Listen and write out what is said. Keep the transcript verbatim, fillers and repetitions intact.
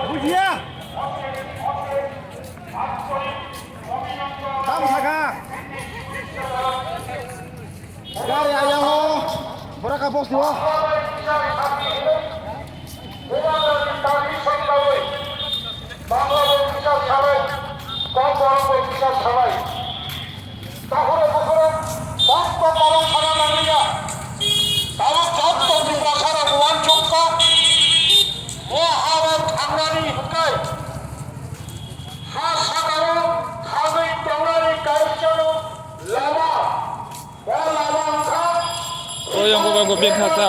Bujiya. Tam saka. Gari ayang o. Boraka boss diwa. Bangla bo kisa salai, Kokborok bo kisa salai. Tahura bukhura, bokto tabuk sana nangliya. Tabuk jotto Tiprasarok uansukha, bo hao thangnani hwnkhe, ha sakao thangwi tongnani kaisa lama, bo lama wngkha. O yang bubago bengkha ta.